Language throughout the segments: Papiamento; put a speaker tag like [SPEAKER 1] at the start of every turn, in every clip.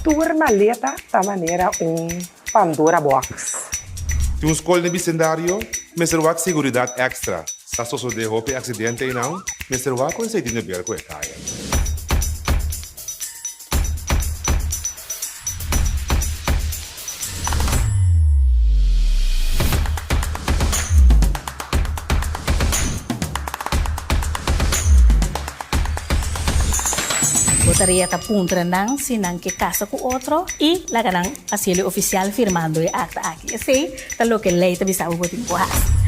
[SPEAKER 1] Tur maleta ta manera un Pandora box.
[SPEAKER 2] Tin un skol den bisendario? Mester wak seguridat èkstra. Sa sosodé hopi aksidente einan? Mester wak ku esei tin de ber ku e kaya.
[SPEAKER 3] Bo tarea ta puntra nan si nan ke kasa ku otro i laga nan hasiel e ofisial firmando e akta aki. Esei ta loke lei ta bisa bo bo tin ku hasi.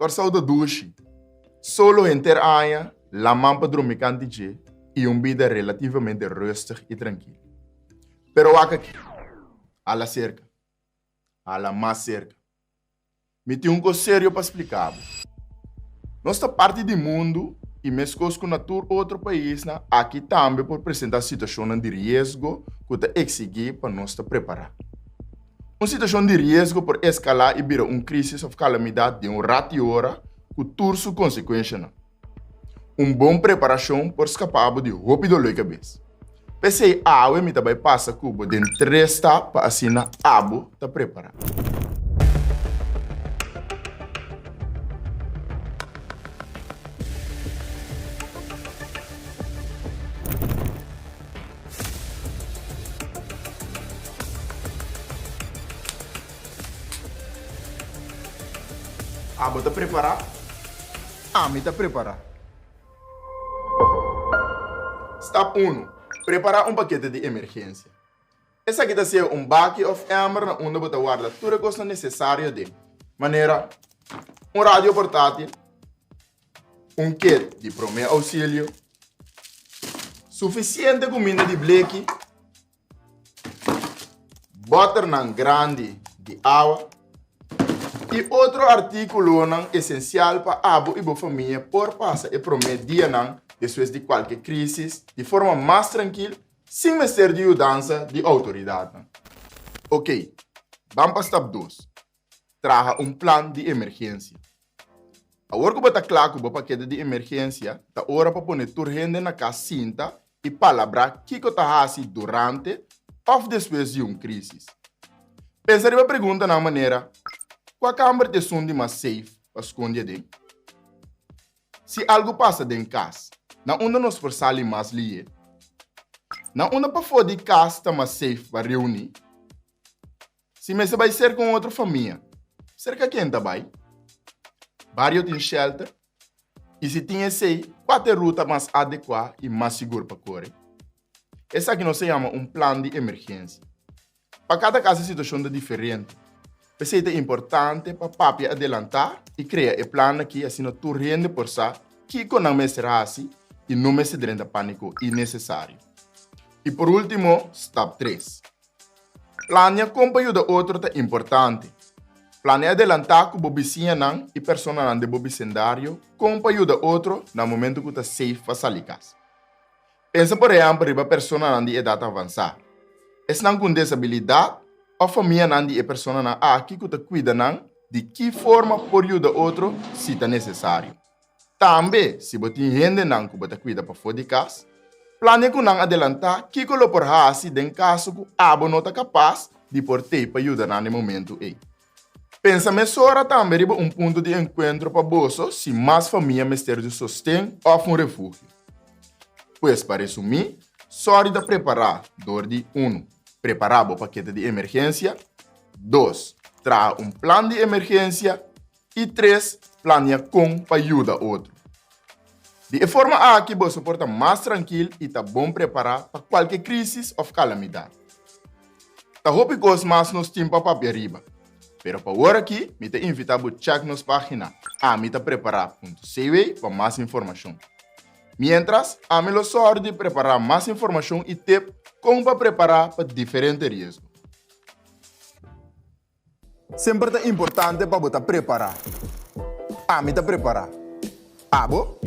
[SPEAKER 4] Kòrsou ta dushi. Solo henter aña, laman pa drumi kanti dje i un bida relativamente rustig i trankil. Pero wak aki. Hala serka. Hala mas serka. Mi tin un kos serio pa splika bo. Nos ta parti di mundu i meskos ku na tur otro paisnan, aki tambe por presentá situashonnan di riesgo ku ta eksigí pa nos ta prepará. Un situashon di riesgo por eskalá i bira un krísis òf kalamidat den un rat di ora ku tur su konsekuenshanan. Un bon preparashon por skapa bo di hopi doló di kabes. P'esei awe mi ta bai pasa ku bo den tres stap pa asina abo ta prepará. Abo ta prepará? Ami ta prepará. Stap unu, Prepará un pakete di emergensia. Esaki ta sea un baki òf èmber na unda bo ta warda tur e kosnan nesesario aden, manera un radio portátil, un kit di promé ousilio, sufisiente kuminda di bleki, Bòternan grandi di awa i otro artíkulonan esensial pa abo i bo famia por pasa e promé dianan despues di kualke krísis di forma mas trankil sin mester di yudansa di outoridatnan. Oké, ban pa stap dos. Traha un plan di emergensia. Awor ku bo ta kla ku bo pakete di emergensia, ta ora pa pone tur hende na kas sinta i palabrá kiko ta hasi durante òf despues di un krísis. Pensa riba preguntanan manera, Kua kamber ta esun di mas safe pa skonde aden? Si algu pasa den kas, na unda nos por sali mas lihé? Na unda pafó di kas ta mas safe pa reuní? Si mester bai serka un otro famia, serka ken ta bai? Bario tin shelter? I si tin esei, kua ta e ruta mas adekuá i mas sigur pa kore? Esaki nos ta yama un plan di emergensia. Pa kada kas e situashon ta diferente. P'esei ta importante pa papia adelantá i krea e plan aki asina tur hende por sa kiko nan mester hasi i no mester drenta pániko innesesario. I por último, stap tres. Plania kon pa yuda otro ta importante. Plania adelantá ku bo bisiñanan i personanan den bo bisendario kon pa yuda otro na momentu ku ta safe pa sali kas. Pensa por ehèmpel riba personanan di edat avansá, esnan ku un desabilidat òf famianan di e personanan aki ku ta kuida nan di ki forma por yuda otro si ta nesesario. Tambe, si bo tin hendenan ku bo ta kuida pafó di kas, plania ku nan adelantá kiko lo por hasi den kaso ku abo no ta kapas di por tei pa yuda nan den momentu ei. Pensa mesora tambe riba un punto di enkuentro pa boso si mas famia mester di sosten òf un refugio. Pues pa resumí, sòri ta prepará dor di, unu, prepará bo pakete di emergensia, dos, traha un plan di emergensia, I tres, plania kon pa yuda otro. Di e forma aki boso por ta mas trankil i ta bon prepará pa kualke krísis òf kalamidat. Ta hopi kos mas nos tin pa papia riba, pero pa wor aki mi ta invitá bo chèk nos página amitaprepará punto cw pa mas informashon. Miéntras, ami lo sòru di prepará mas informashon i tep kon pa prepará pa diferente riesgo. Semper ta importante pa bo ta prepará. Ami ta prepará. Abo?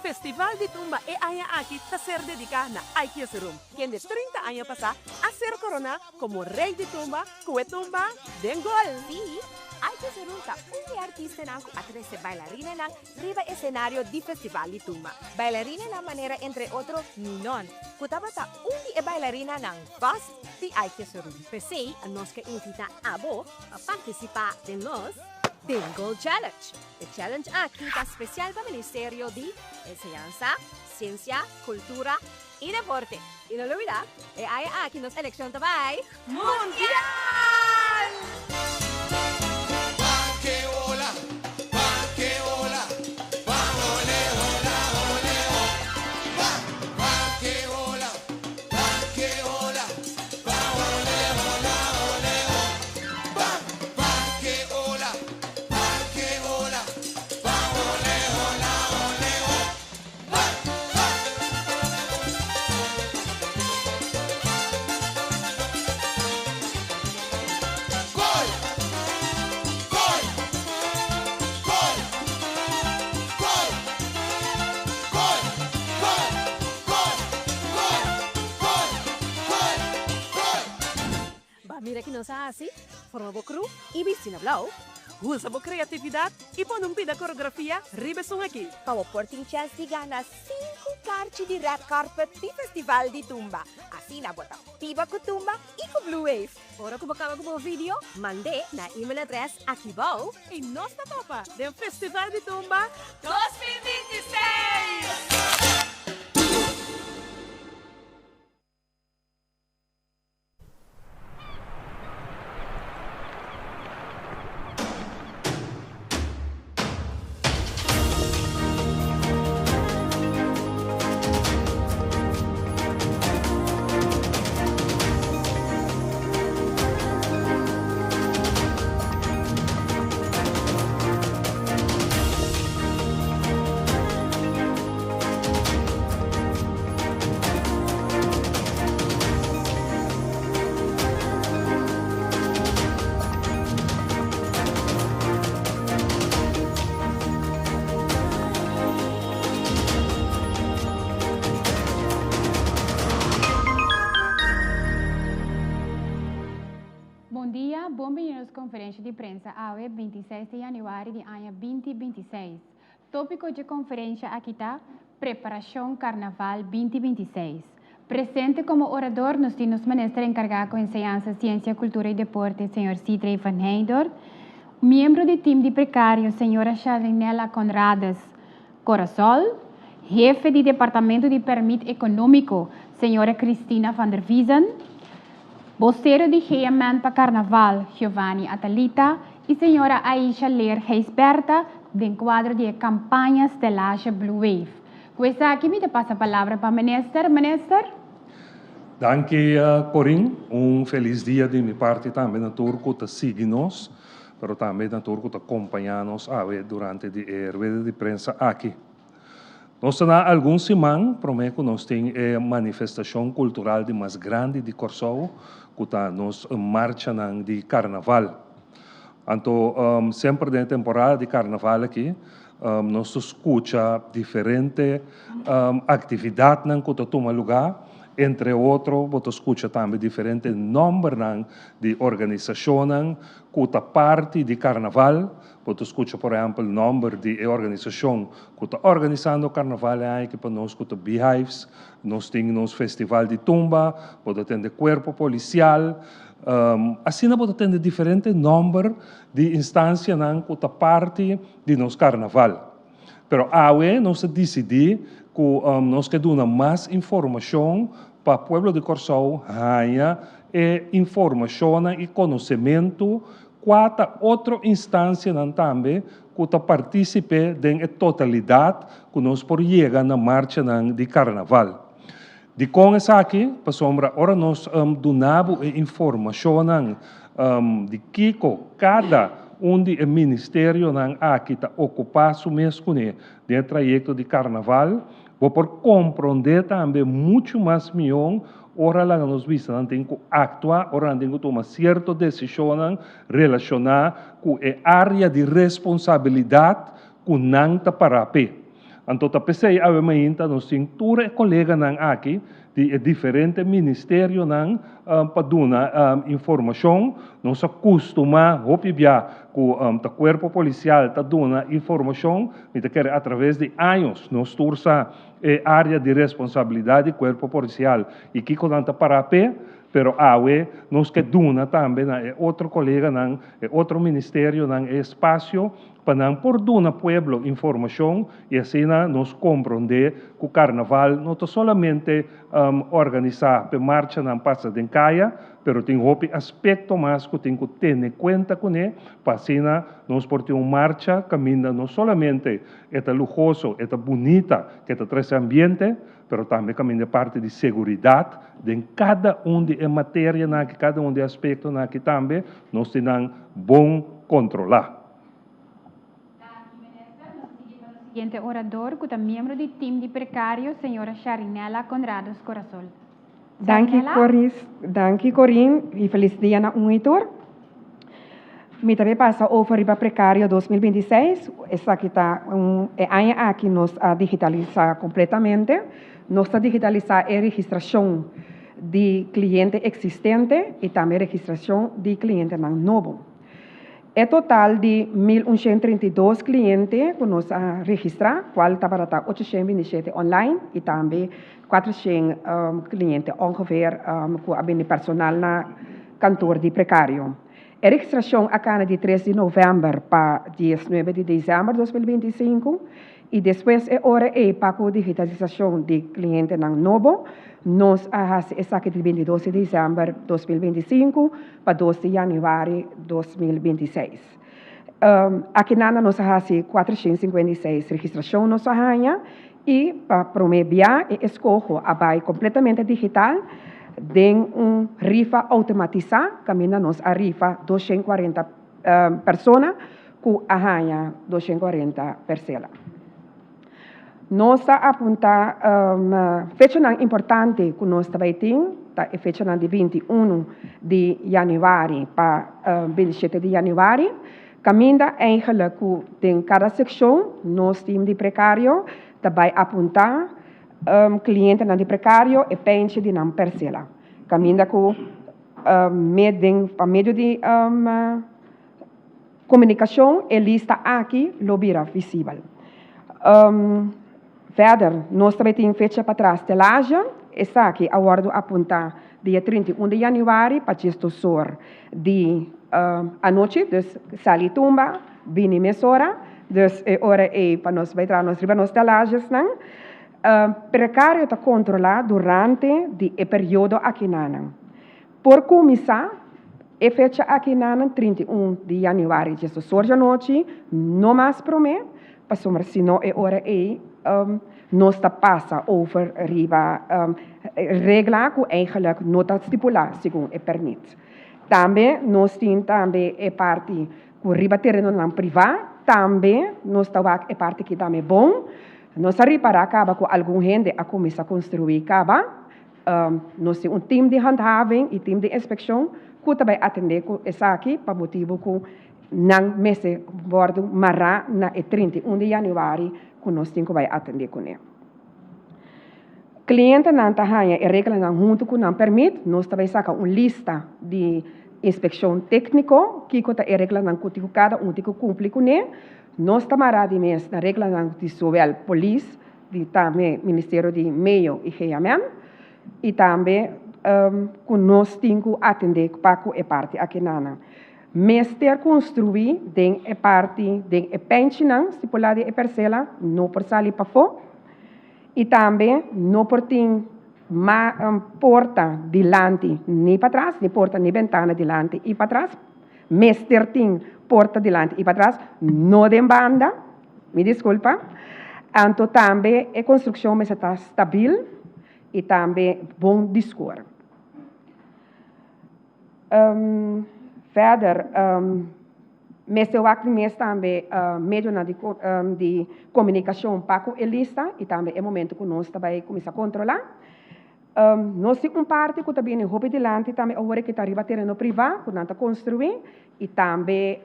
[SPEAKER 5] Festival di Tumba e aña aki ta ser dediká na Ike Jesurum, kende 30 aña pasá a ser koroná komo Rei di Tumba ku e tumba Den Gol.
[SPEAKER 6] Sí, Ike Jesurum ta un di e artistanan ku a trese bailarinanan riba esenario di Festival di Tumba. Bailarinanan manera entre otro Ninon, ku tabata un di e bailarinanan vast di Ike Jesurum.
[SPEAKER 7] P'esei nos ke invitá abo pa partisipá den nos Den Gol Challenge. E challenge aki ta spesial pa Ministerio di Enseñansa, Siensia, Kultura i Deporte. I no lubidá, e aña aki nos elekshon ta bai
[SPEAKER 5] Mundial!
[SPEAKER 7] Ba mira ki nos a hasi, forma bo kru i bisti na blou.
[SPEAKER 5] Usa bo kreatividat i pone un pida koreografia riba esun aki.
[SPEAKER 6] Pa bo por tin chèns di gana sinku karchi di red carpet di Festival di Tumba. Asina bo ta biba ku tumba i ku Blue Wave.
[SPEAKER 7] Ora ku bo kaba ku bo video, mand'é na email adrès aki bou.
[SPEAKER 5] I nos ta topa den Festival di Tumba 2026!
[SPEAKER 8] konferensia di prensa awe 26 di yanüari di aña 2026. Tópiko di konferensia aki ta Preparashon Karnaval 2026. Presente komo orador nos tin minister enkargá ku Enseñansa, Siensia, Kultura i Deporte, señor Sithree van Heydoorn, miembro di tim di prekario, señora Sharinella Conrades Corasol, hefe di Departamento di Pèrmit Ekonómiko, señora Cristina van der Wiesen, bosero di GMN pa Karnaval, Giovanni Atalita, i señora Aisha Leer Gijsberta, den kuadro di kampaña Stellage Blue Wave. Ku esaki mi ta pasa palabra pa minister. Minister?
[SPEAKER 9] Danki, Corinne. Un felis dia di mi parti tambe na tur ku ta sigui nos, pero tambe na tur ku ta kompañá nos durante e rueda di prensa aki. Nos tin algun siman, promé ku nos tin e manifestashon kultural di mas grandi di Kòrsou, ku ta nos marcha di karnaval. Anto, semper den temporada di karnaval aki, nos ta skucha diferente aktividat ku ta tuma lugá, entre otro, bo ta skucha tambe diferente nòmber di organisashon ku ta parti di karnaval. Bo ta skucha, por ehèmpel, nòmber di organisashon ku ta organisando karnaval aki pa nos, ku ta Beehives, nos tin nos festival di tumba, bo ta tende kuerpo polisial, asina bo ta tende diferente nòmber di instansia ku ta parti di nos karnaval. Pero awe nos a disidí ku nos ke duna mas informashon pa pueblo di Kòrsou haña e informashon i konosementu kua otro instansia tambe ku ta partísipe den totalidat ku nos por yega na marcha di karnaval. Dikon esaki, pasombra, ora nos duna bo informashon di kiko kada un di e ministerionan aki ta okupá su mes kuné den trayekto di karnaval, bo por komprondé tambe muchu mas mihó ora laga nos bisa nan tin ku aktua, ora nan tin ku tuma sierto desishon relashoná ku e área di responsabilidat ku nan ta pará p'e. Anto ta p'esei awe mainta nos tin tur e koleganan aki di diferente ministerionan pa duna informashon. Nos a kustumá hopi bia ku ta kuerpo polisial ta duna informashon, mi ta kere a traves di aña nos tur sa e área di responsabilidat di kuerpo polisial i kiko nan ta pará p'e, pero awe nos ke duna tambe na e otro koleganan, e otro ministerionan espasio pa nan por duna pueblo informashon i asina nos komprondé ku karnaval no ta solamente organisá pa marchanan pasa den kaya, pero tin hopi aspekto mas ku tin ku tene kuenta kuné, pa asina nos por tin un marcha kaminda no solamente ta luhoso, ta bunita, ku ta trese ambiente, pero tambe kaminda parti di seguridat, den kada un di e materianan aki, kada un di e aspektonan aki tambe, nos tin bon kontrolá.
[SPEAKER 8] Siguiente orador, ku ta miembro di tim di prekario, señora Sharinella Conrados Corasol.
[SPEAKER 10] Danki, Coris. Danki, Corinne. I felis dia na un i tur. Mi tambe pasa over riba prekario 2026. Esaki ta un aña aki nos a digitalisá kompletamente. Nos a digitalisá e registrashon di kliente eksistente i tambe registrashon di klientenan nobo. E total di 1.132 kliente ku nos a registrá, kual tabata 827 online i tambe 400 kliente ongeveer ku a bini personal na kantor di prekario. E registrashon a kana di 3 di novèmber pa 19 di desèmber 2025 i despues e ora ei pa ku digitalisashon di klientenan nobo, nos a hasi esaki di 22 di desèmber 2025 pa 2 di yanüari 2026. Aki nan nos a hasi 456 registrashon nos a haña i pa promé bia e eskoho a bai kompletamente digital den un rifa outomatisá, kaminda nos a rifa 240 persona ku a haña 240 persela. Nos a apuntá fechanan importante ku nos tambe tin, ta e fechanan di 21 di yanüari pa 27 di yanüari. Kaminda eigenlijk ku den kada sekshon nos tim di prekario tambe apuntá klientenan di prekario e penshi di nan persela. Kaminda ku pa medio di Komunikashon, e lista aki lo bira visibel. Verder, nos tambe tin fecha pa traha stelazje. Esaki a wòrdu apuntá dia 31 di yanüari pa 12 or di anochi. Dus sali tumba, bini mesora. Dus e ora ei pa nos bai traha nos riba nos stelazjesnan. Prekario ta kontrolá durante di e periodo akinanan. Por kuminsá e fecha akinanan 31 di yanüari 12 or di anochi, no mas promé, pasobra sino e ora ei nos ta pasa over riba regla ku eigenlijk no ta stipulá segun e pèrmit. Tambe nos tin tambe e parti ku riba terenonan privá, tambe nos ta wak e parti aki tambe bon. Nos a ripará kaba ku algun hende a kuminsá konstruí kaba. Nos tin un tim di handhaving i tim di inspekshon ku ta bai atendé ku esaki pa motibu ku nan mester wòrdu mará na e 31 di yanüari ku nos tin ku bai atendé kuné. Klientenan ta haña e reglanan huntu ku nan pèrmit. Nos ta bai saka un lista di inspekshon tékniko, kiko ta e reglanan ku tin ku kada un tin ku kumpli kuné. Nos ta mará di mes na reglanan di zowel polis, di tambe Ministerio di Medio i GMN i tambe ku nos tin ku atendé pa ku e parti akinanan. Mester konstruí den e parti, den e pènchinan stipulá di e persela, no por sali pafó i tambe no por tin ma porta dilanti ni patras, ni porta ni bentana dilanti i patras. Mester tin porta dilanti i patras, no den banda, mi diskulpa. Anto tambe e konstrukshon mester ta stabil i tambe bon di skor. Verder, mester wak di mes tambe medionan di di komunikashon pa ku e lista i tambe e momento ku nos ta bai kuminsá kontrolá. Nos tin un parti ku ta bini hopi dilanti tambe awor ku ta riba tereno privá ku nan ta konstruí i tambe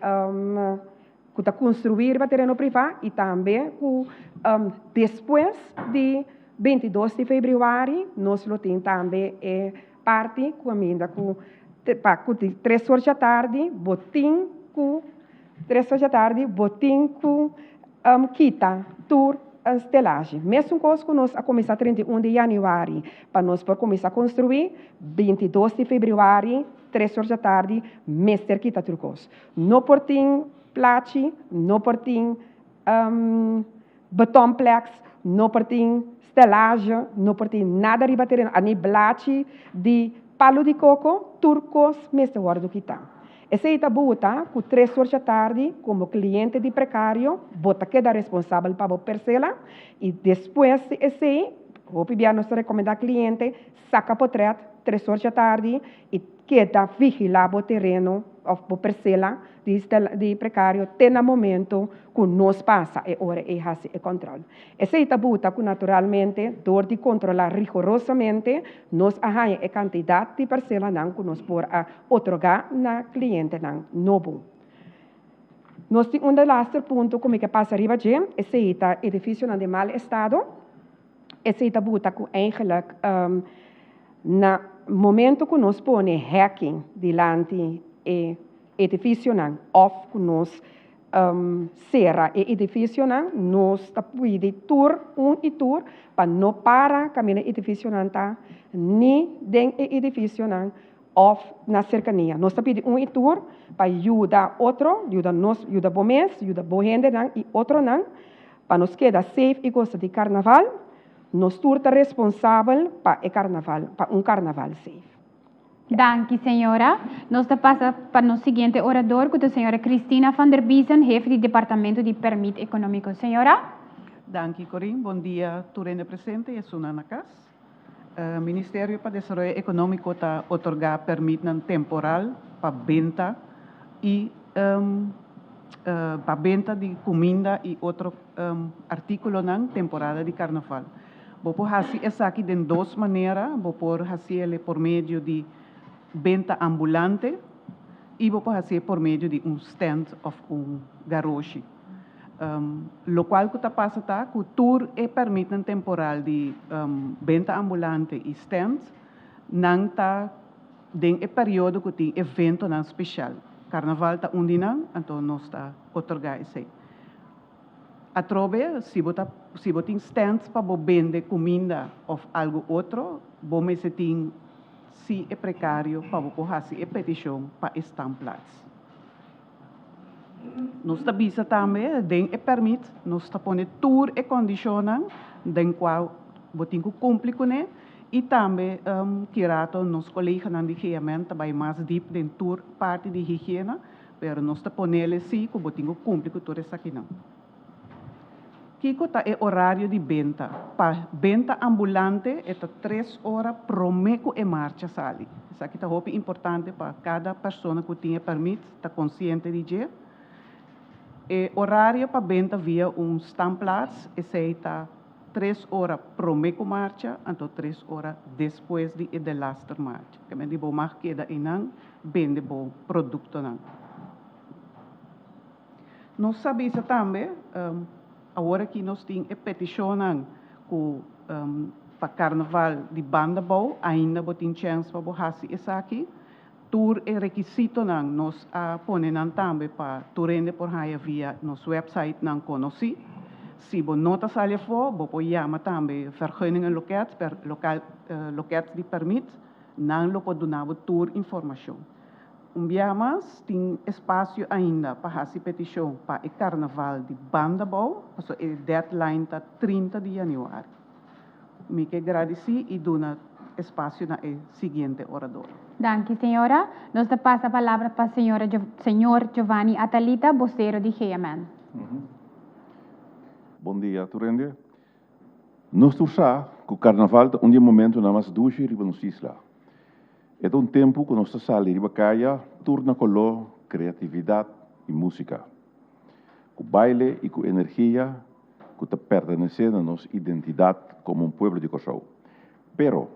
[SPEAKER 10] ku ta konstruí riba tereno privá i tambe ku despues di 22 di febrüari nos lo tin tambe e parti ku kaminda ku pa ku di 3 or djatardi bo tin ku 3 or djatardi bo tin ku kita tur stelazje. Mesun kos ku nos a kuminsá 31 di yanüari pa nos por kuminsá konstruí, 22 di febrüari 3 or djatardi mester kita tur kos. No por tin plachi, no por tin betonpleks, no por tin stelazje, no por tin nada riba tereno, ni blachi di palu di koko, tur kos mester wòrdu kitá. Esei ta buta ku 3 or djatardi komo kliente di Prekario, bo ta keda responsabel pa bo persela i despues di esei, hopi bia nos ta rekomendá kliente saka potrèt 3 or djatardi i keda vigilá bo tereno òf bo persela di Prekario te na momento ku nos pasa e ora ei hasi e kòntròl. Esei ta buta ku naturalmente dor di kontrolá rigorosamente nos a haña e kantidat di perselanan ku nos por a otorgá na klientenan nobo. Nos tin un de laatste punto ku mi ke pasa riba dje, esei ta edifisionan den mal estado. Esei ta buta ku eigenlijk na momento ku nos pone hekking dilanti e edifisionan òf ku nos sera e edifisionan, nos ta pidi tur un i tur pa no para kaminda e edifisionan ta, ni den e edifisionan òf na serkania. Nos ta pidi un i tur pa yuda otro, yuda nos, yuda bo mes, yuda bo hendenan i otronan pa nos keda safe i gosa di karnaval. Nos tur ta responsabel pa e karnaval, pa un karnaval safe.
[SPEAKER 8] Danki, señora. Nos ta pasa pa nos siguiente orador, ku ta señora Cristina van der Biesen, hefe di Departamento di Pèrmit Ekonómiko. Señora?
[SPEAKER 11] Danki, Corinne. Bon dia, tur hende presente i esunnan na kas. Ministerio pa Desaroyo Ekonómiko ta otorgá pèrmitnan temporal pa benta i pa benta di kuminda i otro artíkulonan temporada di karnaval. Bo por hasi esaki den dos manera. Bo por hasié por medio di benta ambulante i bo por hasié por medio di un stand òf un garoshi. Lokual ku ta pasa ta ku tur e pèrmitnan temporal di benta ambulante i stand nan ta den e periodo ku tin eventonan spesial. Karnaval ta un di nan, anto nos ta otorgá esei. Atrobe, si bo ta si bo tin stènt pa bo bende kuminda òf algu otro, bo mester tin si e prekario pa bo por hasi e petishon pa e standplaats. Nos ta bisa tambe den e pèrmit nos ta pone tur e kondishonnan den kua bo tin ku kumpli kuné i tambe ki rato nos koleganan di GMN ta bai mas dip den tur parti di higiena, pero nos ta ponele si ku bo tin ku kumpli ku tur esakinan. Kiko ta e orario di benta? Pa benta ambulante e ta tres ora promé ku e marcha sali. Esaki ta hopi importante pa kada persona ku tin e pèrmit ta konsiente di dje. E orario pa benta via un standplaats esei ta tres ora promé ku marcha anto tres ora despues di e delaster marcha. Kementi bo mag keda einan bende bo produktonan. Nos sa bisa tambe, awor aki nos tin e petishonnan ku pa karnaval di banda bou, ainda bo tin chèns pa bo hasi esaki. Tur e rekisitonan nos a pone nan tambe pa tur hende por haña via nos wèpsaitnan konosí. Si bo no ta sali afó, bo por yama tambe Vergunningenloket, lokal loket di pèrmit, nan lo por duna bo tur informashon. Un biaha mas, tin espasio ainda pa hasi petishon pa e karnaval di Bandabou, pasobra e deadline ta 30 di yanüari. Mi ke gradisí i duna espasio na e siguiente orador.
[SPEAKER 8] Danki, señora. Nos ta pasa palabra pa señora señor Giovanni Atalita, bosero di GMN.
[SPEAKER 12] Bon dia tur hende. Nos tur sa ku karnaval ta un di e momentunan mas dushi riba nos isla. E ta un tempu ku nos ta sali riba kaya tur na koló, kreatividat i músika. Ku baile i ku energia ku ta pertenesé na nos identidat komo un pueblo di Kòrsou. Pero,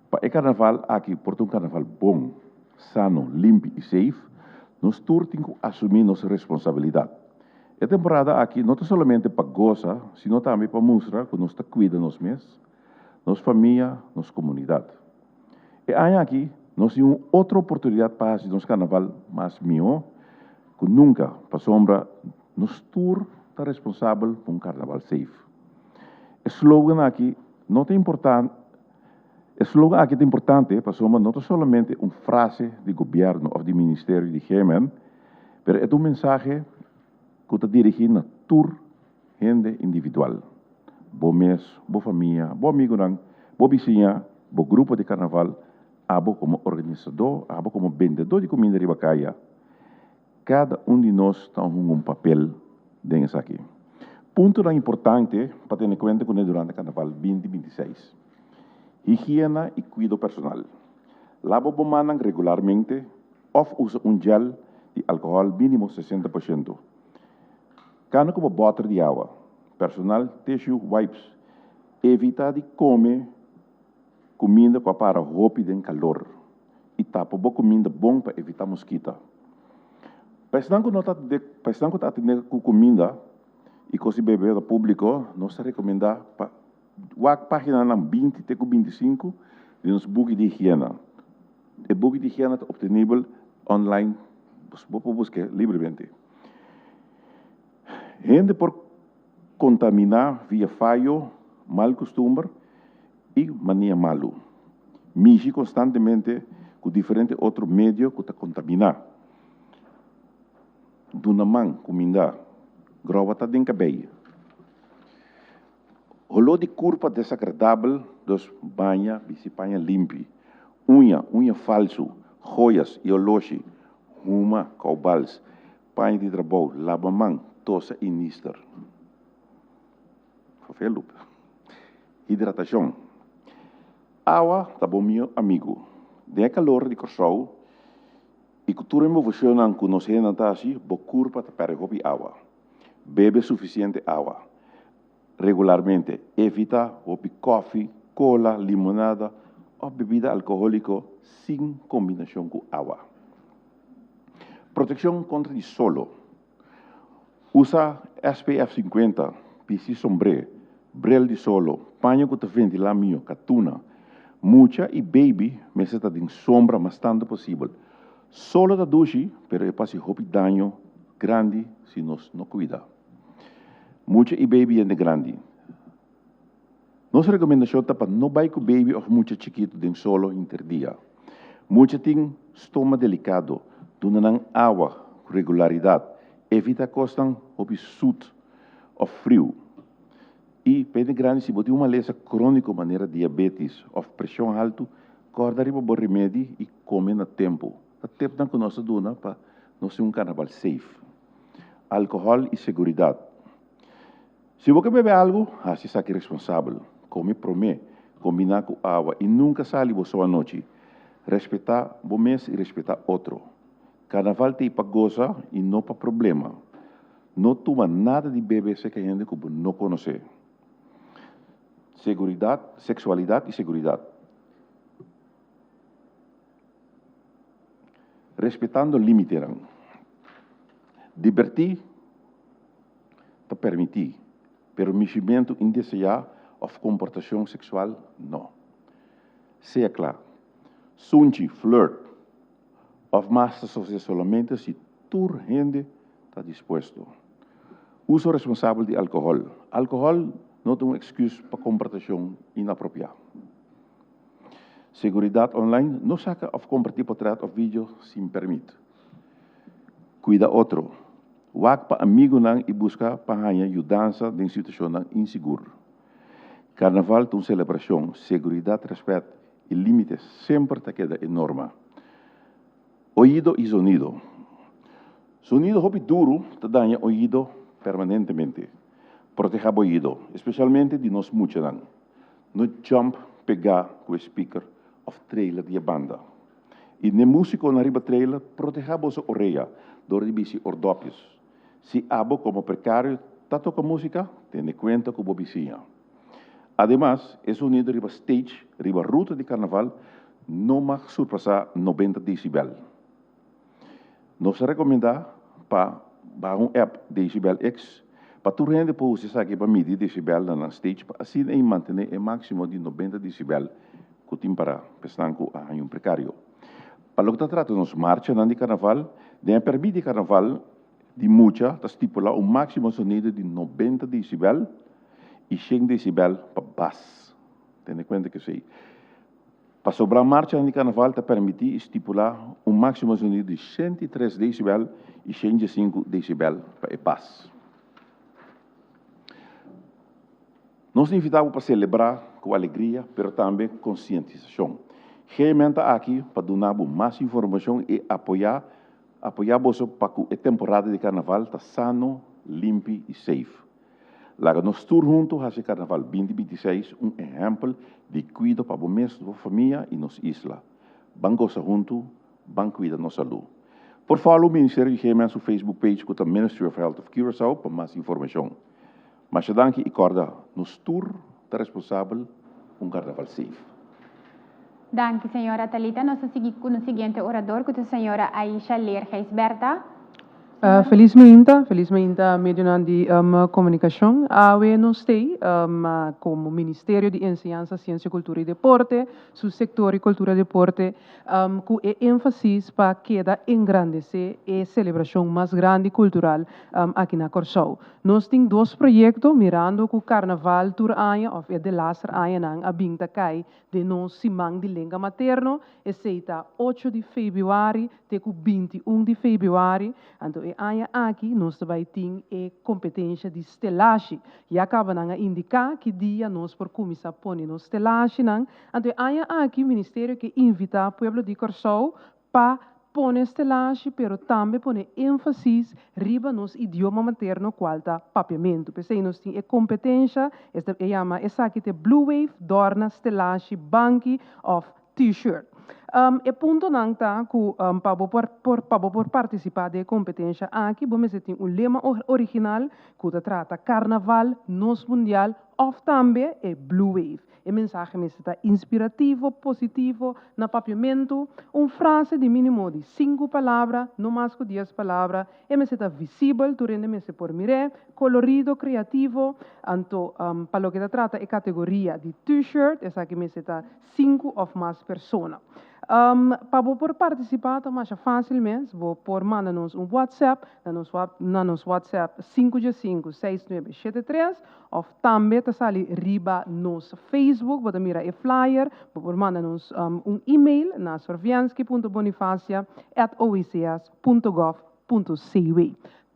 [SPEAKER 12] pa e karnaval aki por ta un karnaval bon, sano, limpi i seif, nos tur tin ku asumí nos responsabilidat. E temporada aki no ta solamente pa gosa, sino tambe pa mustra ku nos ta kuida nos mes, nos famia, nos komunidat. E aña aki nos tin un otro oportunidat pa hasi nos karnaval mas mihó ku nunka, pasobra nos tur ta responsabel pa un karnaval safe. E slogan aki no ta importa E slogan aki ta importante pasobra no ta solamente un frase di gobièrnu òf di ministerio di GMN, pero e ta un mensahe ku ta dirigí na tur hende individual, bo mes, bo famia, bo amigunan, bo bisiña, bo grupo di karnaval, abo komo organisadó, abo komo bendedó di kuminda riba kaya. Kada un di nos ta hunga un papel den esaki. Puntonan importante pa tene kuenta kuné durante Karnaval 2026. Higiena i kuido personal. Laba bo mannan regularmente òf usa un gel di alkohòl mínimo 60%. Kana ku bo bòter di awa personal, tissue, wipes. Evitá di kome kuminda ku a para hopi den kalor i tapa bo kuminda bon pa evitá moskita. Pa esnan ku no ta pa esnan ku ta atendé ku kuminda i kos di bebe públiko, nos ta rekomendá pa wak páginanan 20 te ku 25 di nos buki di higiena. E buki di higiena ta optenibel online, bo por busk'é libremente. Hende por kontaminá via fayo, mal kustumber i mania malu. Mishi konstantemente ku diferente otro medio ku ta kontaminá. Duna man, kumindá. Groba ta den kabei. Holó di kurpa desagradabel, dus baña, bisti paña limpi. Uña, uña falsu, joyas i oloshi, huma, koubals, paña di trabou, laba man, tosa i nister. Vervelup. Hidratashon. Awa ta bo mihó amigu. Den e kalor di Kòrsou i ku tur e moveshonnan ku nos hendenan ta hasi, bo kurpa ta pèrdè hopi awa. Bebe sufisiente awa regularmente. Evitá hopi kòfi, kola, limonada òf bebida alkohóliko sin kombinashon ku awa. Protekshon kontra di solo. Usa SPF 50, bisti sombré, bril di solo, paña ku ta ventilá mihó, katuna. Mucha i beibi mester ta den sombra mas tantu posibel. Solo ta dushi, pero e por hasi hopi daño grandi si nos no kuida. Mucha i baby hende grandi. Nos rekomendashon ta pa no bai ku baby òf mucha chikitu den solo hinter dia. Mucha tin stoma delikado, duna nan awa ku regularidat, evita kosnan hopi sut òf friu. I pa hende grandi si bo tin un malesa króniko manera diabetis òf preshon haltu, kòrda riba bo remedi i kome na tempu. Ta tepnan ku nos ta duna pa nos tin un karnaval safe. Alkohòl i seguridat. Si bo ke bebe algu, hasi esaki responsabel. Kome promé, kombiná ku awa i nunka sali bo so anochi. Respetá bo mes i respetá otro. Karnaval t'ei pa gosa i no pa problema. No tuma nada di bebe serka hende ku bo no konosé. Seguridat, seksualidat i seguridat. Respetando límitenan. Dibertí ta permití, pero mishimentu indeseá òf komportashon seksual no. Sea kla. Sunchi, flirt, òf mas ta sosodé solamente si tur hende ta dispuesto. Uso responsabel di alkohòl. Alkohòl no ta un èksküs pa komportashon inapropiá. Seguridat online, no saka òf kompartí potrèt òf video sin pèrmit. Kuida otro. Wak pa amigunan i buska pa haña yudansa den situashonnan insigur. Karnaval ta un selebrashon, seguridat, rèspèt i límite semper ta keda e norma. Oido i zonido. Zonido hopi duru ta daña oido permanentemente. Protehá bo oido, espesialmente di nos muchanan. No jump pegá ku e speaker òf trailer di e banda. I n'e músikonan riba trailer, protehá boso orea dor di bisti ordòpjes. Si abo komo prekario ta toka músika, tene kuenta ku bo bisiña. Ademas, e sonido riba stage riba ruta di karnaval no mag surpasá 90 desibel. Nos ta rekomendá pa baha un app Decibel X pa tur hende por usa esaki pa midi decibel na nan stage pa asina ei mantené e máksimo di 90 decibel ku tin pará pa esnan ku a haña un prekario. Pa loke ta trata nos marchanan di karnaval, den e pèrmit di karnaval di mucha ta stipulá un máksimo sonido di 90 decibel i 100 decibel pa bas. Tene kuenta ku esei. Pasobra marchanan di karnaval ta permití i stipulá un máksimo sonido di 103 desibel i 105 desibel pa e bas. Nos ta invitá bo pa selebrá ku alegria, pero tambe konsientisashon. GMN ta aki pa duna bo mas informashon i apoyá apoyá boso pa ku e temporada di karnaval ta sano, limpi i safe. Laga nos tur huntu hasi Karnaval 2026 un ehèmpel di kuido pa bo mes, bo famia i nos isla. Ban gosa huntu, ban kuida nos salú. Por follow Ministerio di GMN su Facebook page ku ta Ministry of Health of Curaçao pa mas informashon. Masha danki i kòrda, nos tur ta responsabel un Karnaval safe.
[SPEAKER 8] Danki señora Thalita. Nos ta sigui ku nos siguiente orador ku ta señora Aisha Leer Gijsbertha.
[SPEAKER 13] Felis mainta, felis mainta medionan di komunikashon. Awe nos stay komo Ministerio di Enseñansa, Siensia, Kultura i Deporte, su sektor di Kultura i Deporte, ku e énfasis pa keda engrandesé e selebrashon mas grandi kultural aki na Kòrsou. Nos tin dos proyekto mirando ku Karnaval tur aña òf e delaster añanan a bin ta kai den nos siman di lenga materno, esei ta ocho di febrüari te ku 21 di febrüari. Anto e aña aki nos ta bai tin e kompetensha di stelashi. Ya kaba nan a indiká ki dia nos por kuminsá pone nos stelashinan. Anto e aña aki ministerio ke invitá pueblo di Kòrsou pa pone stelashi pero tambe pone énfasis riba nos idioma materno kual ta papiamentu. P'esei nos tin e kompetensha, esta e yama esaki te Blue Wave Dòrna Stelashi Banki òf T-shirt. E puntonan ta ku pa bo por por pa bo por partisipá den e kompetensha aki bo mester tin un lema original ku ta trata Karnaval, Nos Mundial òf tambe e Blue Wave. E mensahe mester ta inspirativo, positivo, na papiamentu, un frase di mínimo di sinku palabra, no mas ku dies palabra, e mester ta visibel, tur hende mester por mir'é, kolorido, kreativo. Anto, pa loke ta trata e kategoria di T-shirt, esaki mester ta sinku òf mas persona. Pa bo por partisipá ta masha fásil mes, bo por manda nos un WhatsApp na nos na nos WhatsApp sinku dje sinku seis nuebe shete tres òf tambe ta sali riba nos Facebook, bo ta mira e flyer, bo por manda nos un email na sorviansky punto bonifacia at oics punto gov punto cw.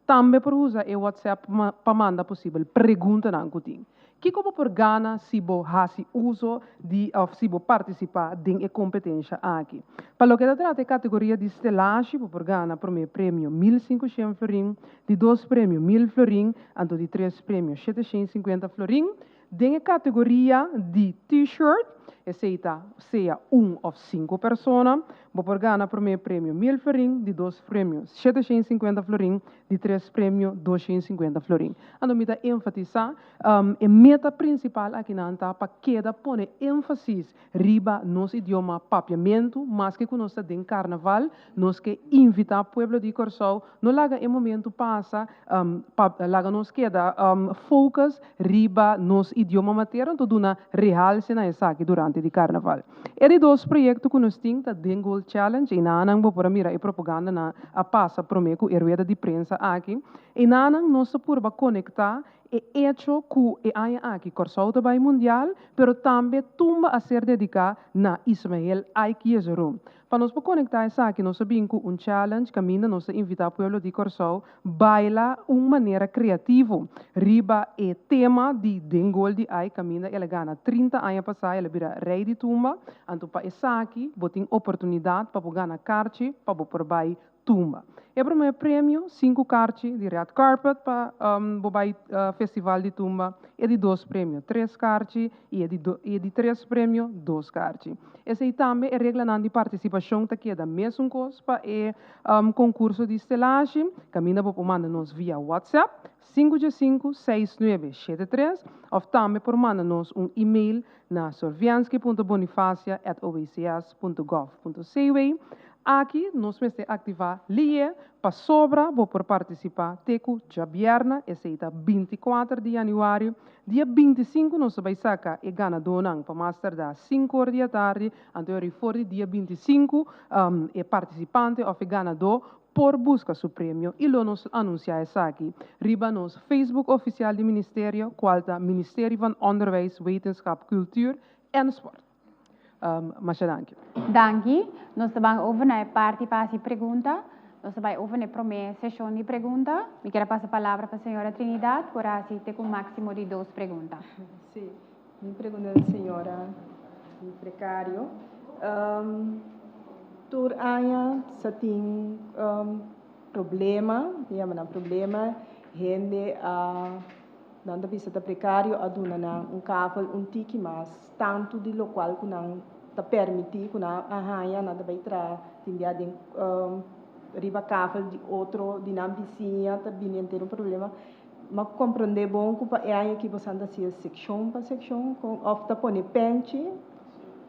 [SPEAKER 13] Tambe por usa e WhatsApp pa manda posibel preguntanan ku tin. Kiko bo por gana si bo hasi uso di òf si bo partisipá den e kompetensha aki? Pa loke ta trata e kategoria di stelashi bo por gana promé premio 1500 florin, di dos premio 1000 florin, anto di tres premio 750 florin. Den e kategoria di T-shirt, esei ta sea un òf sinku persona, bo por gana promé premio 1000 florin, di dos premio 750 florin, di tres premio 250 florin. Anto mi ta enfatisá, e meta prinsipal akinan ta pa keda pone énfasis riba nos idioma papiamentu, maske ku nos ta den karnaval, nos ke invitá pueblo di Kòrsou no laga e momentu pasa pa laga nos keda focus riba nos idioma materno, anto duna rehalse na esaki durante di karnaval. E di dos proyekto ku nos tin ta Den Gold Challenge, einanan bo por a mira e propaganda nan a pasa promé ku e rueda di prensa aki. Einanan nos ta purba konektá E echo ku e aña aki Kòrsou ta bai Mundial, pero tambe tumba a ser dediká na Ismael Ike Jezeroen. Pa nos por konektá esaki nos a bin ku un challenge kaminda nos ta invitá pueblo di Kòrsou baila un manera kreativo riba e tema di Den Gol di Ike kaminda el a gana 30 aña pasá el a bira Rei di Tumba. Anto pa esaki bo tin oportunidat pa bo gana karchi pa bo por bai tumba. E promé premio, sinku karchi di red carpet pa bo bai festival di tumba, e di dos premio tres karchi i e di e di tres premio dos karchi. Esei tambe e reglanan di partisipashon ta keda mesun kos pa e konkurso di stelashi, kaminda bo por manda nos via WhatsApp, sinku dje sinku, seis nuebe, shete tres, òf tambe por manda nos un email na sorviansky punto bonifacia at ocs punto gov punto cw. Aki nos mester aktivá lié pasobra bo por partisipá te ku djabièrnè, esei ta 24 di yanüari. Dia 25 nos ta bai saka e ganadónan pa mas tardá sinku or di atardi, anto e for di dia 25 e partisipante òf e ganadó por buska su premio i lo nos anunsiá esaki riba nos Facebook ofisial di Ministerio, kual ta Ministerie van Onderwijs, Wetenschap, Cultuur en Sport. Masha danki.
[SPEAKER 8] Danki. Nos ta ban over na e parti pa hasi pregunta. Nos ta bai over na e promé seshon di pregunta. Mi kier a pasa palabra pa señora Trinidad por hasi te ku máksimo di dos pregunta.
[SPEAKER 14] Sí, mi pregunta ta señora Precario. Tur aña sa tin problema, mi yama nan problema, hende a Nan ta bisa ta prekario a duna nan un kavel un tiki mas tantu di lokual ku nan ta permití ku nan a haña, nan ta bai traha tin bia den riba kavel di otro di nan bisiña ta bini henter un problema. Mi a komprondé bon ku pa e aña aki boso ta hasi sekshon pa sekshon kon òf ta pone penchi?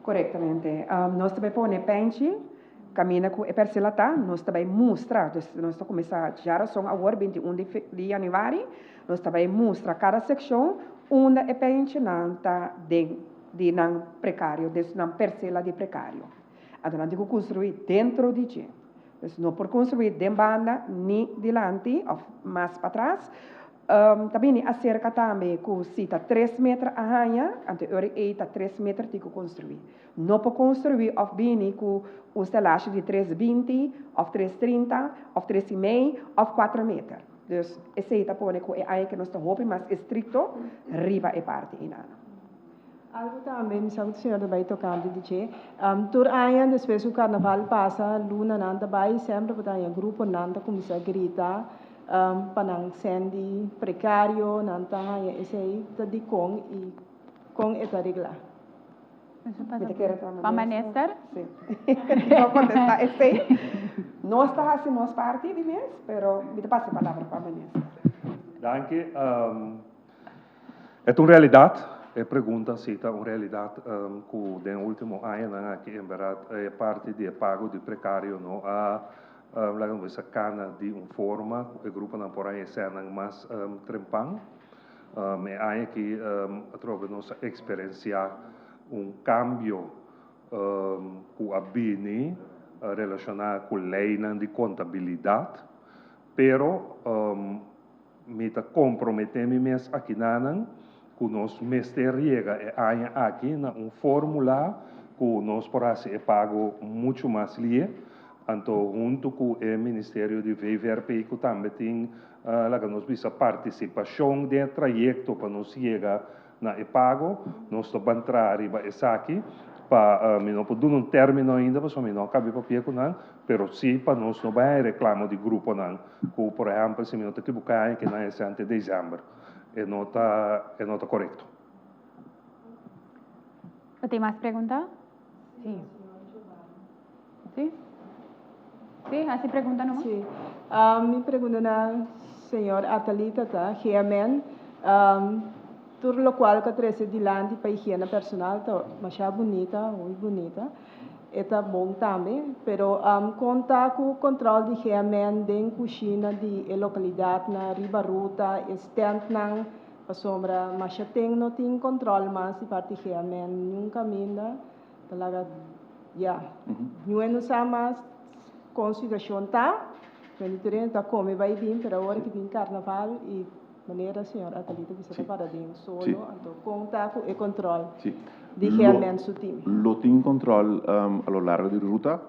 [SPEAKER 10] Korektamente. Nos ta bai pone penchi Kaminda ku e persela ta, nos ta bai mustra, dus nos ta kuminsá djarason awor, 21 di di yanüari, nos ta bai mustra kada sekshon unda e penchenan ta den di nan prekario, des nan persela di prekario. Anto nan tin ku konstruí dentro di dje. Dus no por konstruí den banda ni dilanti òf mas patras. Ta bini aserka tambe ku si ta tres meter a haña, anto e ora ei ta tres meter tin ku konstruí. No por konstruí òf bini ku un stelashi di tres 20 òf tres 30 òf tres i mei òf kuater meter. Dus esei ta pone ku e aña ke nos ta hopi mas estrikto riba e parti einan.
[SPEAKER 14] Algu tambe mi sa ku señor ta bai tokante di dje. Tur aña despues ku karnaval pasa lunanan ta bai semper bo ta haña gruponan ta kuminsá grita pa nan sendi prekario, nan ta haña esei ta dikon i kon e ta reglá.
[SPEAKER 10] Mi ta kere
[SPEAKER 8] Pa minister.
[SPEAKER 10] Sí. No contesta esei. Nos ta hasi nos parti di mes, pero mi ta pasa e palabra pa minister.
[SPEAKER 9] Danki. E ta un realidat, e pregunta si ta un realidat ku den ultimo añanan aki en bèrdat e parti di e pago di prekario no a laga nos bisa kana di un forma ku e gruponan por haña e sènnan mas trempan. E aña aki atrobe nos a eksperensiá un kambio. Ku a bini relashoná ku leinan di kontabilidat, pero mi ta komprometé mi mes akinanan ku nos mester yega e aña aki na un fórmula ku nos por hasi e pago muchu mas lie, anto huntu ku e ministerio di VVRP ku tambe tin laga nos bisa partisipashon den e trayekto pa nos yega Na e pago, nos ta ban traha riba esaki pa, mi no por duna un término ainda pasobra mi no a kabi papia ku nan, pero sí pa nos no bai haña reklamo di gruponan ku por ehèmpel si mi no ta ekiboká aña ke nan hese ante desèmber. E no ta, e no ta korekto.
[SPEAKER 8] Bo tin mas pregunta? Sí. Sí? Sí, hasi pregunta numa.
[SPEAKER 14] Sí. Mi pregunta na señor Atalita ta, GMN, tur locual cu a trece dilanti pa higiena personal ta masha bunita, muy bunita. E ta bon tambe, pero con ta cu control di GMN den cushina di e localidadnan riba ruta, e standnan, pasobra masha ten no tin control mas di parti GMN niun caminda. Ta laga ya. Ñue no sa mas kon situashon ta. Bende tur hende ta kome bai bin, pero awor ki bin karnaval i manera señor Atalita bisa ta para den solo, anto kon ta ku e kontrol di Germen su tim?
[SPEAKER 12] Lo tin kontrol a lo largo di ruta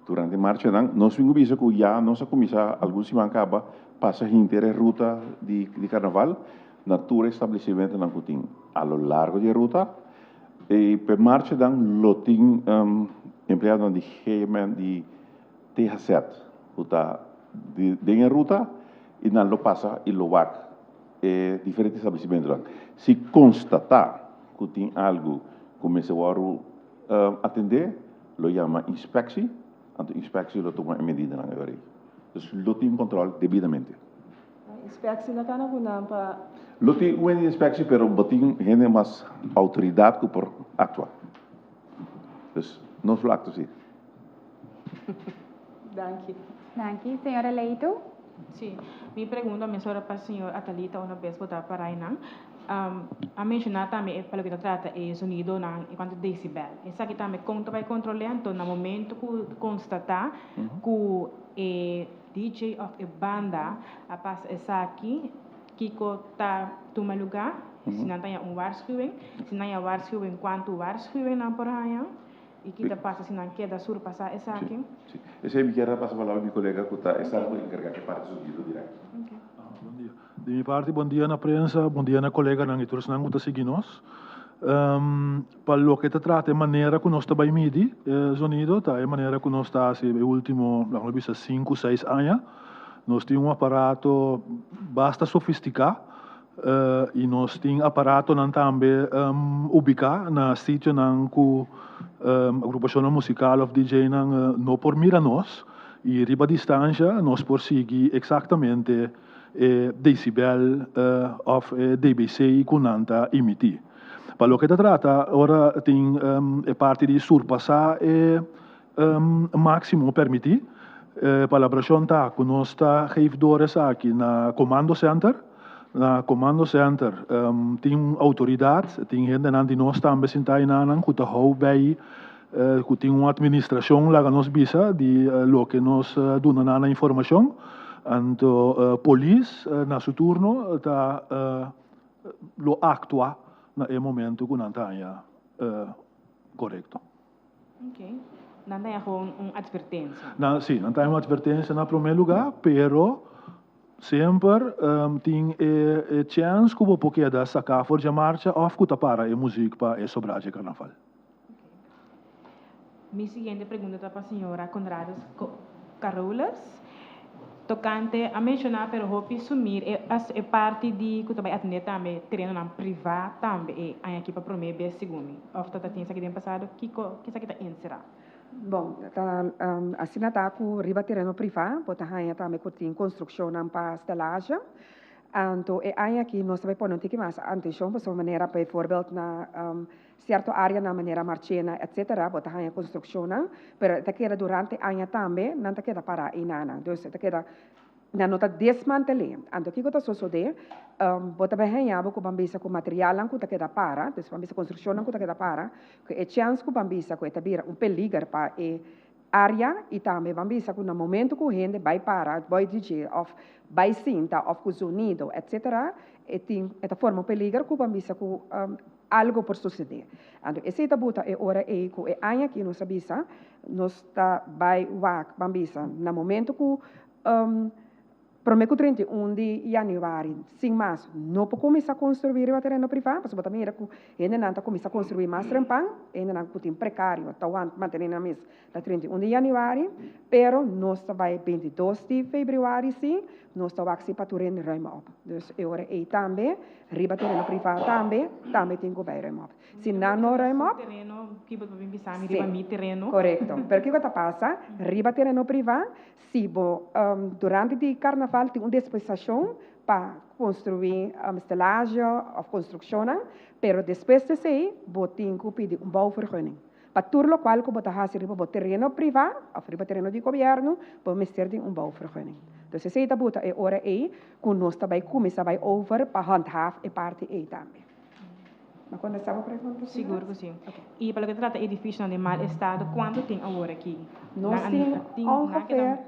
[SPEAKER 12] durante marchanan. Nos tin ku bisa ku ya nos a kuminsá algun siman kaba pasa hinter e ruta di karnaval na tur e establesimentonan ku tin a lo largo di e ruta. E p'e marchanan lo tin empleadonan di GMN di THZ ku ta den e ruta i nan lo pasa i lo wak e diferente establesimentonan. Si konstatá ku tin algu ku mester wòrdu atendé lo yama inspeksi, anto inspeksi lo tuma e medidanan e ora ei. Dus lo tin kòntròl debidamente.
[SPEAKER 14] Inspectie na cana cu nan pa.
[SPEAKER 12] Lo tin un hende inspectie pero bo tin hende mas autoridad cu por actua. Dus nos lo actua si.
[SPEAKER 14] Danki.
[SPEAKER 8] Danki. Señora Leito.
[SPEAKER 15] Si. Mi pregunta mesora pa señor Atalita una bes bo ta para einan. A menciona tambe pa loke ta trata e zonidonan en cuanto decibel. Esaki tambe con ta bay control'e anto na momento cu constata cu e DJ of e banda a pasa esaki, kiko ta tuma luga, si nan ta haña un waarschuwing, si nan haña waarschuwing kuantu waarschuwing nan por haña i ki ta pasa si nan keda surpasá esaki.
[SPEAKER 12] Sí, esei mi kier a pasa palabra mi kolega ku ta esnan ku enkargá ku e parti sonido direkto.
[SPEAKER 16] Bon dia. Di mi parti bon dia na prensa, bon dia na koleganan i tur esnan ku ta sigui nos. Pa loke ta trata e manera ku nos ta bai midi e zonido ta e manera ku nos ta hasi e ultimo, laga nos bisa, sinku, seis aña. Nos tin un aparato basta sofistiká i nos tin aparatonan tambe ubiká na sitionan ku agrupashonnan musikal òf DJ-nan no por mira nos i riba distansha nos por sigui eksaktamente e decibel of e dBc ku nan ta emití. Pa loke ta trata ora tin e parti di surpasá e máksimo permití, e palabrashon ta ku nos ta geef door esaki na Comando Center. Na Comando Center tin un outoridat, tin hendenan di nos tambe sintá einanan ku ta hou bei ku tin un administrashon laga nos bisa di loke nos duna nan na informashon. Anto polis na su turno ta lo aktua na e momento ku nan ta haña korekto.
[SPEAKER 15] Ok. Nan ta haña gewoon un atvertensia.
[SPEAKER 16] Nan, sí, nan ta haña un atvertensia na promé lugá, pero semper tin e chèns ku bo por keda saká for dje marcha òf ku ta para e muzik pa e sobrá dje karnaval.
[SPEAKER 15] Mi siguiente pregunta ta pa señora Conradus Carolus. Tocante, a menciona pero hopi sumir e e parti di cu ta bay atende tambe terenonan priva tambe e aña aki pa prome bes segun mi. Of ta ta tin esaki den pasado? Kico esaki ta encera?
[SPEAKER 10] Bon, ta asina ta cu riba tereno priva bo ta haña tambe cu tin construccionnan pa stelage. Anto e aña aki nos ta bay pone un tiki mas atencion pasobra manera bijvoorbeeld na Sierto áreanan manera Marchena etcetera bo ta haña konstrukshonnan, pero e ta keda durante aña tambe nan ta keda pará einanan. Dus e ta keda Nan no ta desmantel'é. Anto kiko ta sosodé? Bo ta bai haña bo ku ban bisa ku materialnan ku ta keda para, dus ban bisa konstrukshonnan ku ta keda para, ku e chèns ku ban bisa ku e ta bira un peliger pa e área i tambe ban bisa ku na momentu ku hende bai para boi di dje òf bai sinta òf ku zonido etsetera e tin e ta forma un peliger ku ban bisa ku algo por sosodé. Anto esei ta buta e ora ei ku e aña aki nos a bisa nos ta bai wak ban bisa na momentu ku Prome ku 31 di yanüari, sin mas, no por kuminsá konstruí riba tereno privá, pasobra bo ta mira ku hendenan ta kuminsá konstruí mas trempan, hendenan ku tin prekario ta wanta mantené nan mes ta 31 di yanüari, pero nos ta bai 22 di febrüari sí, nos ta wak si pa tur hende ruim op. Dus e ora ei tambe riba tereno privá tambe, tambe tin ku bai ruim op. Si nan no ruim op.
[SPEAKER 15] Tereno, kibo ta bin bisa mi riba mi tereno?
[SPEAKER 10] Korekto. Pero kiko ta pasa? Riba tereno privá Si bo durante di karnaval tin un dispensashon pa konstruí stelazje òf konstrukshonnan, pero despues di esei bo tin ku pidi un bouwvergunning. Pa tur lokual ku bo ta hasi riba bo tereno privá òf riba tereno di gobièrnu, bo mester tin un bouwvergunning. Dus esei ta buta e ora ei ku nos ta bai kuminsá bai over pa handhaaf e parti ei tambe. Ma contesta bo pregunta, señora?
[SPEAKER 15] Sigur cu si. Y pa loke ta trata edificionan den mal estado, cuanto tin awor aki?
[SPEAKER 10] Nos tin ongeveer,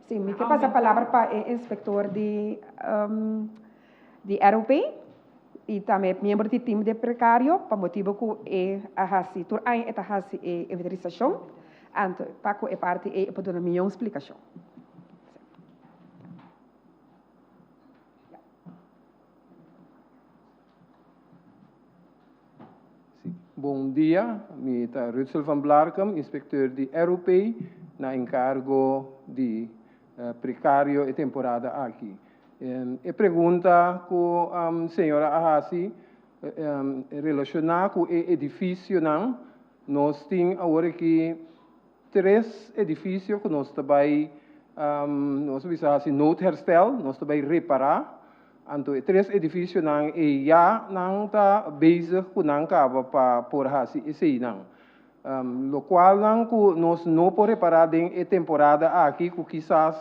[SPEAKER 10] si, mi ke pasa palabra pa e inspector di di ROP y tambe miembro di team de precario pa motibo cu e a haci, tur aña e ta haci e inventarisacion, anto pa cu e parti ey e por duna miyon splicacion.
[SPEAKER 17] Bon dia, mi ta Rutsel van Blarcum, inspecteur di ROP na encargo di precario e temporada aki. E pregunta cu señora a haci relaciona cu e edificionan, nos tin awor aki tres edificio cu nos ta bay, nos ta bisa haci noodherstel, nos ta bay repara. Anto e tres edificionan ey ya nan ta bezig cu nan caba pa por haci eseynan. Locualnan cu nos no por repara den e temporada aki cu kisas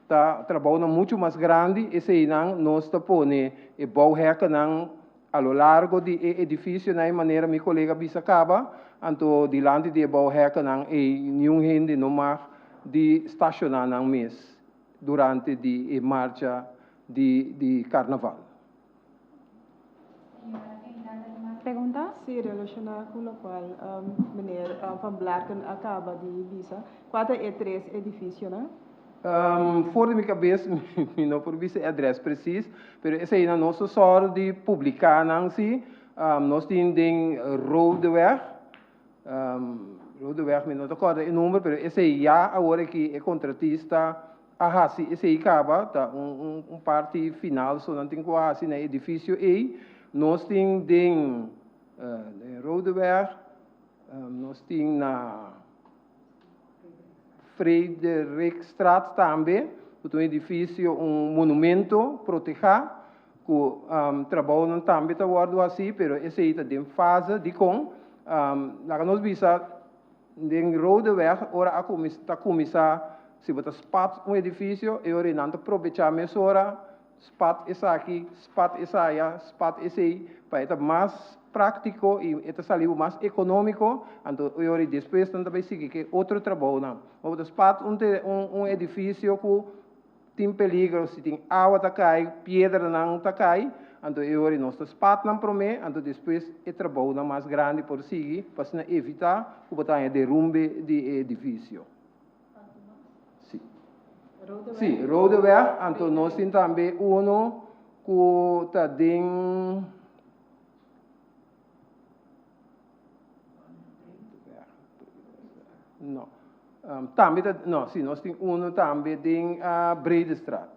[SPEAKER 17] ta trabounan mucho mas grandi, eseynan nos ta pone e bouwhekkennan A lo largo di e edificionan e manera mi colega a bisa caba, anto dilanti di e bouwhekkennan ey niun hende no mag di staciona nan mes durante di e marcha di di carnaval.
[SPEAKER 8] Pregunta?
[SPEAKER 14] Sí, relaciona cu locual meneer Van Blarken a caba di bisa, cua ta e tres edificionan?
[SPEAKER 17] For di mi kabes mi no por bisa e adres presis, pero eseinan nos ta sòru di publiká nan si. Nos tin den Rodeweg, Rodeweg mi no ta kòrda e number, pero esei ya awor aki e kontratista a hasi esei kaba, ta un un parti final so nan tin ku hasi na e edifisio ei. Nos tin den Rodeweg, nos tin na. Frederikstraat tambe, ku ta un edifisio, un monumento protehá, ku trabounan tambe ta wòrdu hasí, pero esei ta den fase. Dikon? Laga nos bisa den Rodeweg ora a kuminsá ta kuminsá si bo ta spat un edifisio e ora ei nan ta probechá mesora Spat esaki, spat esaya, spat esei, pa e ta mas práktiko i e ta sali bo mas ekonómiko, anto e ora despues nan ta bai sigui ku e otro trabounan. Ma bo ta spat un un edifisio ku tin peligro, si tin awa ta kai, piedranan ta kai, anto e ora nos ta spat nan promé, anto despues e trabounan mas grandi por sigui pa asina evitá ku bo ta haña derumbe di e edifisio. Sí. Sí, Rodeweg, anto nos tin tambe uno ku ta den No. Tambe ta, no, sí, nos tin uno tambe den Bredestraat.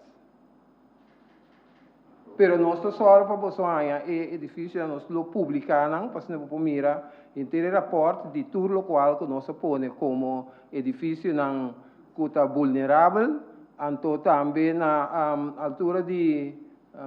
[SPEAKER 17] Pero nos ta sòru pa boso haña e edifisionan, nos lo publiká nan pa asina bo por mira henter e rapòrt di tur lokual ku nos a pone komo edifisionan ku ta vulnerabel. Anto tambe na altura di,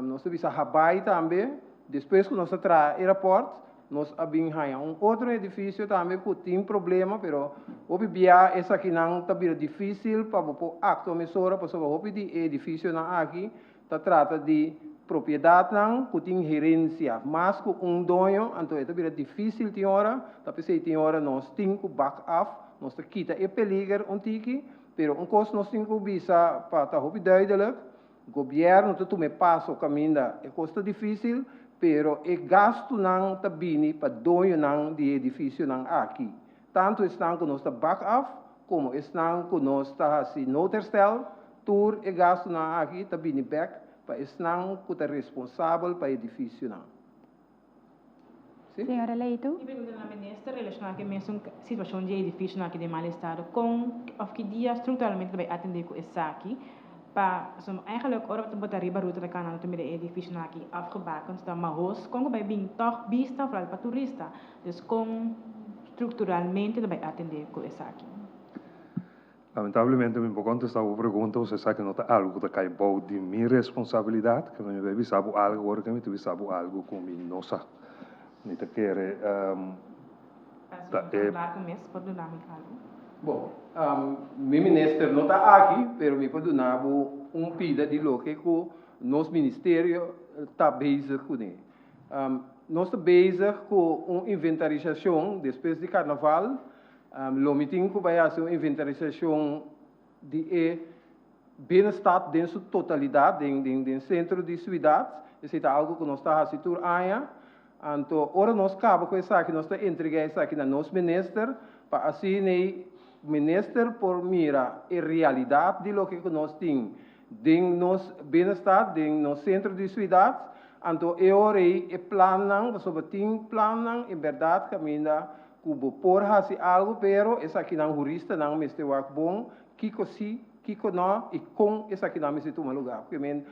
[SPEAKER 17] nos ta bisa Habaai tambe, despues ku nos a traha e rapòrt. Nos a bin haña un otro edifisio tambe ku tin problema, pero hopi bia esakinan ta bira difísil pa bo por aktua mesora pasobra hopi di e edifisionan aki ta trata di propiedatnan ku tin herensia, mas ku un doño, anto e ta bira difísil tin ora, ta p'esei tin ora nos tin ku bak af, nos ta kita e peliger un tiki, pero un kos nos tin ku bisa pa ta hopi duidelik, Gobièrnu ta tuma e paso kaminda e kos ta difísil, pero e gastunan ta bini pa doñonan di e edifisionan aki, tantu esnan ku nos ta bak af komo esnan ku nos ta hasi noodherstel, tur e gastunan aki ta bini bèk pa esnan ku ta responsabel pa e edifisionan.
[SPEAKER 1] Sí.
[SPEAKER 8] Señora Leito.
[SPEAKER 15] Mi pregunta na minister relaciona cu e mesun situacion di e edificionan aki den mal estado, con of ki dia structuralmente ta bay atende cu esaki pa, pasobra eigenlijk ora bo ta riba ruta ta cana no ta mira e edificionan aki afgebakend, ta mahos, con cu bay bin toch bista vooral pa turista, dus con structuralmente ta bay atende cu esaki?
[SPEAKER 9] Lamentablemente mi por contesta bo pregunta pasobra esaki no ta algo cu ta cay bou di mi responsabilidad, cu mi bay bisa bo algo ora cu mi ta bisa bo algo cu mi no sa. Mi ta kere ta e.
[SPEAKER 17] Bon, mi minister no ta aki, pero mi por duna bo un pida di loke cu nos ministerio ta bezig cune. Nos ta bezig cu un inventarisacion despues di carnaval. Lo mi tin ku bai hasi un inventarisashon di e binnenstad den su totalidat, den den sentro di suidat. Esei ta algu ku nos ta hasi tur aña. Anto ora nos kaba ku esaki nos ta entregá esaki na nos minister pa asina e minister por mira e realidat di loke ku nos tin den nos binnenstad, den nos sentro di suidat. Anto e ora ei e plannan, pasobra tin plannan en bèrdat kaminda ku bo por hasi algu pero esakinan huristanan mester wak bon kiko si, kiko no i kon esakinan mester tuma lugá. Porque men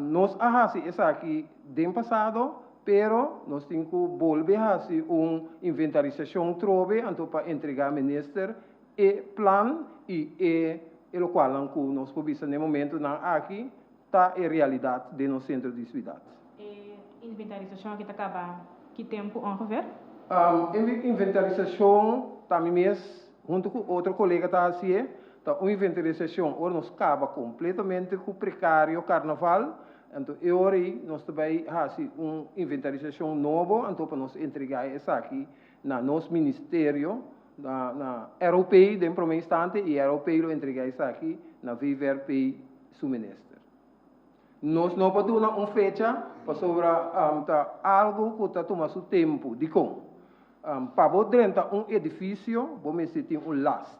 [SPEAKER 17] nos a hasi esaki den pasado pero nos tin ku bolbe hasi un inventarisashon trobe anto pa entregá minister e plan i e e lokualnan ku nos por bisa na e momentunan aki ta e realidat den nos sentro di suidat.
[SPEAKER 15] E inventarisashon aki ta kaba ki tempu ongeveer?
[SPEAKER 17] E inventarisashon ta mi mes huntu ku otro kolega ta hasié. Ta un inventarisashon ora nos kaba kompletamente ku prekario karnaval, anto e ora ei nos ta bai hasi un inventarisashon nobo anto pa nos entregá esaki na nos ministerio, na ROP den promé instante i ROP lo entregá esaki na VVRP su minister. Nos no por duna un fecha pasobra ta algu ku ta tuma su tempu. Dikon? Pa bo drenta un edifisio bo mester tin un last.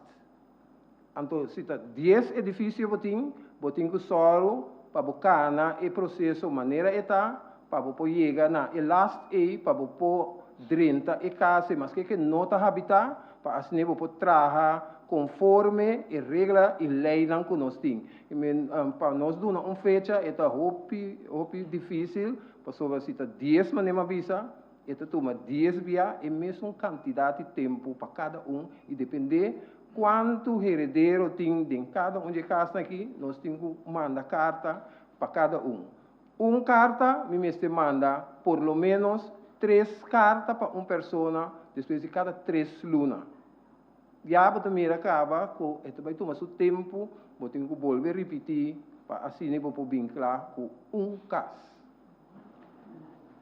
[SPEAKER 17] Anto si ta dies edifisio bo tin, bo tin ku sòru pa bo kana e proseso manera e ta pa bo por yega na e last ei pa bo por drenta e kas ei maske ke no ta habitá pa asina bo por traha konforme e regla i leinan ku nos tin. I men pa nos duna un fecha e ta hopi hopi difísil pasobra si ta dies manera mi a bisa e ta tuma dies bia e mesun kantidat di tempu pa kada un i dependé kuantu heredero tin den kada un di e kasnan aki nos tin ku manda karta pa kada un. Un karta mi mester manda por lo ménos tres karta pa un persona despues di kada tres luna. Ya bo ta mira kaba ku e ta bai tuma su tempu, bo tin ku bolbe ripití pa asina bo por bin kla ku un kas.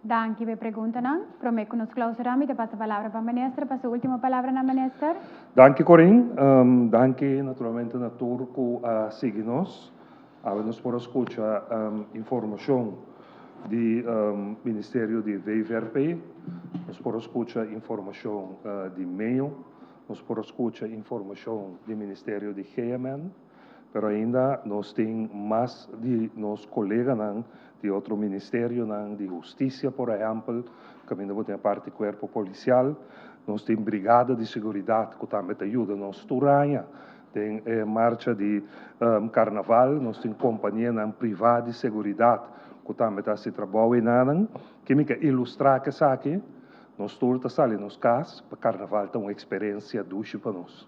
[SPEAKER 8] Danki pa e preguntanan. Promé ku nos klausurá mi ta pasa palabra pa Minister pa su último palabranan, Minister.
[SPEAKER 9] Danki Corin. Danki naturalmente na tur ku a sigui nos. Awe nos por a skucha informashon di Ministerio di VVRP, nos por a skucha informashon di meo, nos por a skucha informashon di Ministerio di GMN, pero ainda nos tin mas di nos koleganan di otro ministerionan, di Hustisia por ehèmpel, kaminda bo tin e parti kuerpo polisial, nos tin brigada di seguridat ku tambe ta yuda nos tur aña Den e marcha di karnaval nos tin kompanianan privá di seguridat ku tambe ta hasi trabou enanan. Ke mi ke ilustrá ku esaki? Nos tur ta sali nos kas pa karnaval ta un eksperensia dushi pa nos.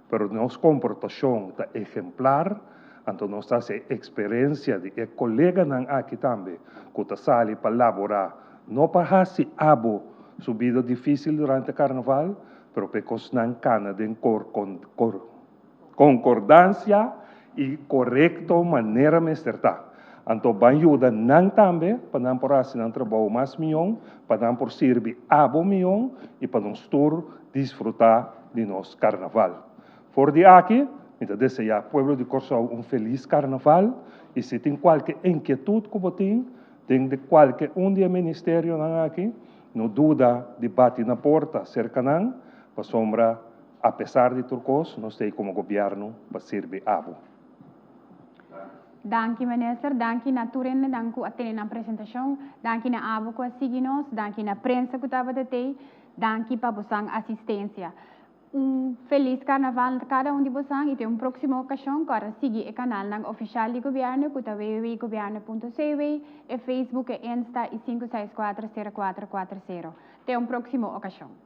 [SPEAKER 9] Pero nos komportashon ta ehemplar, anto nos ta hasi e eksperensia di e koleganan aki tambe ku ta sali pa laborá, no pa hasi abo. su bida difísil durante karnaval, pero pa e kosnan kana den kor kor konkordansia i korekto manera mester ta. Anto ban yuda nan tambe pa nan por hasi nan trabou mas mihó, pa nan por sirbi abo mihó i pa nos tur disfrutá di nos karnaval. For di aki, mi ta deseá pueblo di Kòrsou un felis karnaval i si tin kualke inkietut ku bo tin den di kualke un di e ministerionan aki, no duda di bati na porta serka nan, pasobra apesar di tur kos, nos ta ei komo gobièrnu pa sirbi abo.
[SPEAKER 8] Danki minister, danki na tur hendenan ku a tene nan presentashon, danki na abo ku a sigui nos, danki na prensa ku tabata tei, danki pa bosan asistensia. Un felis karnaval na kada un di bosan i te un próksimo okashon kòrda sigui e kanalnan ofishal di gobièrnu ku ta www.gobièrnu.cw, e Facebook, e Insta i 564 0440. Te un próksimo okashon.